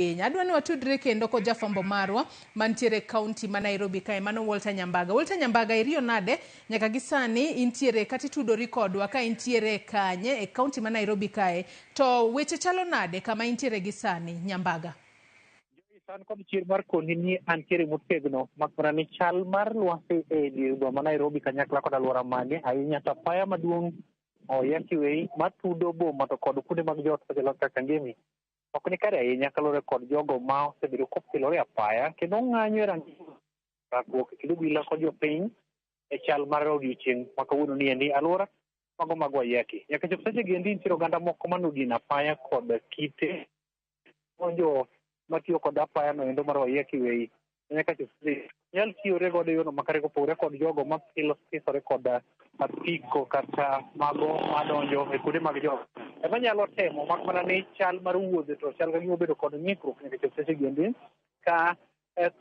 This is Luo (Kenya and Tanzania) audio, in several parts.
Ahinya. Adwa ni watudre kendo kod jafwambo marwa mantiere e kaunti ma Nairobi kae, mano Walter Nyambaga. Walter Nyambaga, iriyo nade nyaka gi sani intiere kata itudori kodwa ka intiere kanye e kaunti ma Nairobi kae, to weche chalo nade kama intiere gi sani, Nyambaga? Joyce, an kod chir mar koni ni antiere motegno mak mana ni chal mar lwasi e dier boma ma Nairobi kanyakla kod alwora mage ahinya to apaya maduong' Oyaki Way matudo boma to kod kuonde mag jot machalo kaka Kangemi ok ni kare ahinya kaluwore kod jogo ma osebedo kopilore apaya kendo ng'anyo e rangi rakruok e kind obila kod jopiny e chal mar odiochieng' ma kawuono ni endi alwora mago mag Waiyaki. Nyaka chop seche gi endi nitiere oganda moko manodino apaya kod kite monjo matiyo kod apaya no endo mar Waiyaki Way nyaka chop seche nyal tiyore godo e yorno makare kopogore kod jogo mapilo pisore kod apiko kata mago madonjo e kuonde mag jogo ema nyalo temo mak mana ni chal mar wuodhe to chal ka gima obedo kod ng'ikruok nyaka chop seche gi endi ka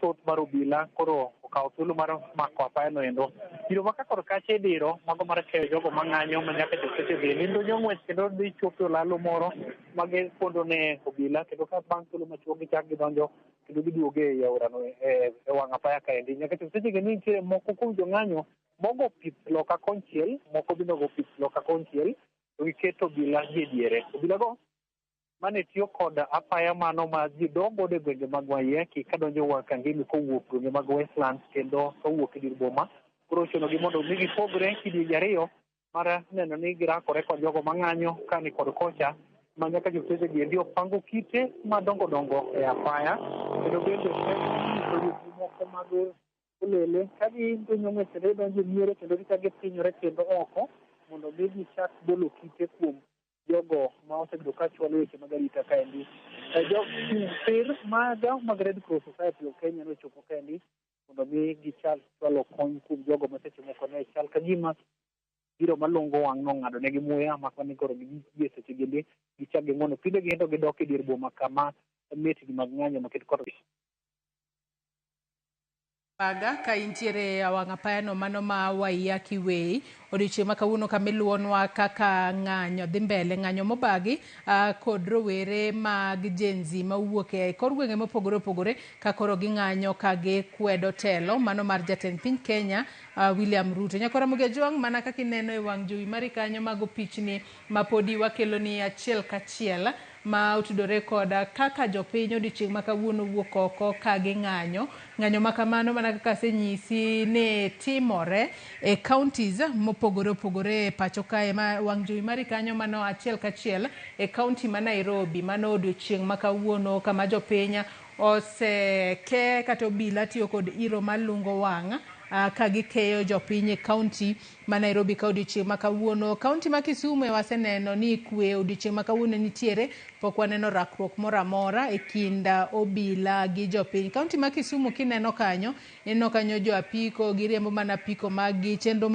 thoth mar obila koro okawo thuolo mar mako apaya no endo. Iro ma ka kor kacha idiro mago mar keyo jogo mang'anyo ma nyaka chop seche gi nindo jong'wech kendo dhi chopo e olalo moro ma gipondo ne obila kendo ka bang' thuolo machuok gichak gidonjo kendo giduogo e aorano e wang' apaya kaendi. Nyaka chop seche gi ni nitiere moko kuom jong'anyo mogo pith loka konchiel, moko bende ogo pith loka konchiel, to giketo obila gi e diere. Obila go mane tiyo kod apaya mano ma ji dok godo e gwenge mag Waiyaki kadonjo wa Kangemi kowuok gwenge mag Westlands kendo kowuok e dir boma. Koro ochunogi mondo mi gipogre kidienje ariyo mar neno ni girakore kod jogo mang'anyo kani kod kocha ma nyaka chop seche gi endi opango kite madongo dongo e apaya kendo bende nyiso moko mag olele ka gidhinyo ng'wech kendo gidonjo e miere kendo gichak githinyore kendo oko mondo mi gichak golo kite kuom jogo ma osebedo ka chwalo weche mag arita kaendi. Jok sir maga mag Red Cross Society of Kenya nochopo kaendi mondo mi gichak chwalo kony kuom jogo ma seche moko ne chal ka gima biro malungo wang' nong'ado negi muya mak mana ni koro gi seche gi endi gichak ging'uono pindegi kendo gidok e dier boma kama mitni mag ng'anyo maket kod Baga ka intiere e wang' apayano mano ma Waiyaki Way odiochieng' ma kawuono kama iluwonwa kaka ng'anyo dhi mbele ng'anyo mobagi kod rowere mag Gen Z mawuok e kor gwenge mopogore opogore ka koro ging'anyo ka gikwedo telo mano mar jatend piny Kenya William Ruto. Nyakwar Ramogi Ajwang' mana kaka ineno e wang' jowi mari kanyo mago pichni ma podi wakeloni achiel kachiel ma otudore koda kaka jopiny odiochieng' ma kawuono wuok oko ka ging'anyo. Ng'anyo ma kamano mana kaka asenyisi ni timore e counties mopogore opogore e pacho kae ma wang' jowi mari kanyo mano achiel kachiel e county ma Nairobi mano odiochieng' ma kawuono kama jopiny oseke kata obila tiyo kod iro malungo wang' ka gikeyo jopiny e county ma Nairobi ka odiochieng' ma kawuono. County ma Kisumu e waseneno ni kwe odiochieng' ma kawuono nitiere, pok waneno rakruok moro amora e kind obila gi jopiny. County ma Kisumu kineno kanyo, ineno kanyo jo apiko giriembo mana apiko mag gi chenro.